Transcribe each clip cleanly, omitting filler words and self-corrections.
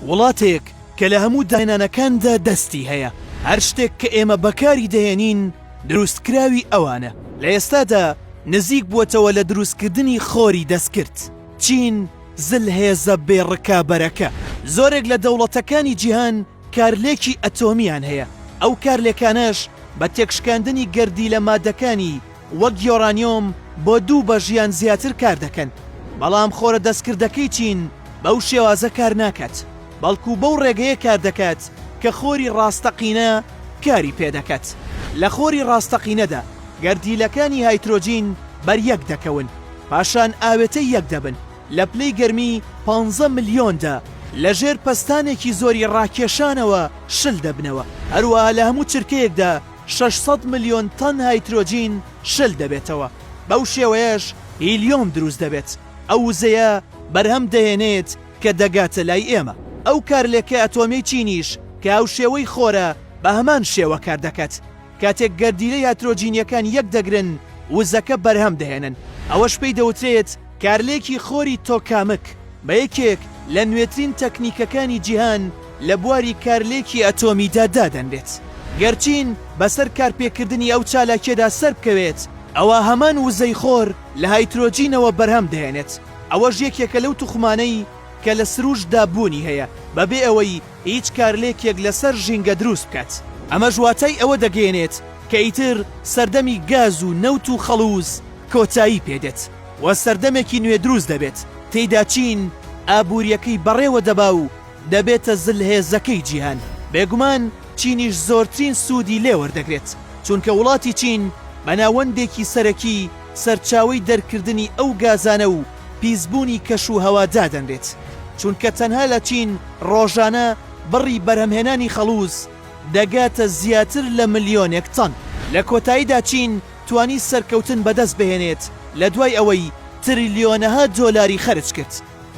وڵاتێک کە لە هەموو داهێنانەکاندا دەستی هەیە، هەر شتێک کە ئێمە بەکاری دەهێنین دروستکراوی ئەوانە، لە ئێستادا نزیک بووەتەوە لە دروستکردنی خۆری دەستکرد. چین زلهێزە بێ ڕکابەرەکە. زۆرێک لە دەوڵەتەکانی جیهان کارلێکی ئەتۆمییان هەیە، ئەو کارلێکانەش بە تێکشکاندنی گەردیلە مادەکانی وەک یۆرانیۆم بۆ دوو بەش یان زیاتر کار دەکەن، بەڵام خۆرە دەستکردەکەی چین بەو شێوازە کار ناکات، بەڵکو بەو ڕێگەیە کار دەکات کە خۆری ڕاستەقینە کاری پێدەکات. لە خۆری ڕاستەقینەدا گەردیلەکانی هایترۆجین بەریەک دەکەون، پاشان ئاوێتەی یەک دەبن، لە پلەی گەرمی پانزە ملیۆندا لە ژێر پەستانێکی زۆری ڕاکێشانەوە شل دەبنەوە، هەروەها لە هەموو چرکەیەکدا 600 ملیۆن تەن هایترۆجین شل دەبێتەوە، بەو شێوەیەش هیلیۆم دروست دەبێت، ئەو وزەیە بەرهەم دەهێنێت کە دەگاتە لای ئێمە. ئەو کارلێکە ئەتۆمیەی چینیش کە هاوشێوەی خۆرە بە هەمان شێوە کار دەکات، کاتێک گەردیلەی هایترۆجینیەکان یەک دەگرن وزەکە بەرهەم دەهێنن، ئەوەش پێی دەوترێت کارلێکی خۆری تۆکامک، بە یەکێک لە نوێترین تەکنیکەکانی جیهان لە بواری کارلێکی ئەتۆمیدا دادەنرێت. گەر چین بەسەر کارپێکردنی ئەو چالاکیەدا سەربکەوێت، ئەوا هەمان وزەی خۆر لە هایترۆجینەوە بەرهەم دەهێنێت، ئەوەش یەکێکە لەو توخمانەی کە لە سروشتدا بوونی هەیە بەبێ ئەوەی هیچ کارلێکێک لەسەر ژینگە دروست بکات. ئەمەش واتای ئەوە دەگەیەنێت کە ئیتر سەردەمی گاز و نەوت و خەڵوز کۆتایی پێدێت و سەردەمێکی نوێ دروست دەبێت تێیدا چین ئابوورییەکەی بەڕێوە دەبا و دەبێتە زلهێزەکەی جیهان. بێگومان چینیش زۆرترین سوودی لێ وەردەگرێت، چونکە وڵاتی چین بە ناوەندێکی سەرەکی سەرچاوەی دەرکردنی ئەو گازانە و پیسبوونی کەش و هەوا دادەنرێت، چونکە تەنها لە چین ڕۆژانە بڕی بەرهەمهێنانی خەڵوز دەگاتە زیاتر لە ملیۆنێک تەن. لە کۆتاییدا چین توانی سەرکەوتن بەدەست بهێنێت لە دوای ئەوەی تریلیۆنەها دۆلاری خەرج کرد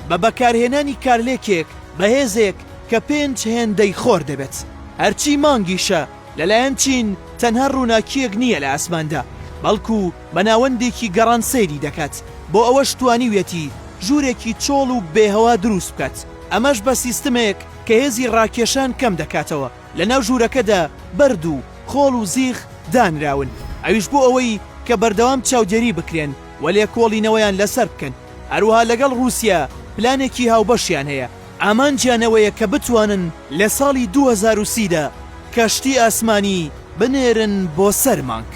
بە بەکارهێنانی کارلێکێک بەهێزێک کە پێنج هێندەی خۆر دەبێت. هەرچی مانگیشە لەلایەن چین تەنها ڕووناکییەک نییە لە ئاسماندا، بەڵکو بە ناوەندێکی گەڕان سەیری دەکات، بۆ ئەوەش توانیویەتی ژوورێکی چۆڵ و بێ هەوا دروست بکات، ئەمەش بە سیستمێک کە هێزی ڕاکێشان کەم دەکاتەوە، لەناو ژوورەکەدا بەرد و خۆڵ و زیخ دانراون، ئەویش بۆ ئەوەی کە بەردەوام چاودێری بکرێن و لێکۆڵینەوەیان لەسەر بکەن، هەروەها لەگەڵ ڕووسیا پلانێکی هاوبەشیان هەیە. ئامانجیان ئەوەیە کە بتوانن لە ساڵی 2030 دا کەشتی ئاسمانی بنێرن بۆ سەر مانگ.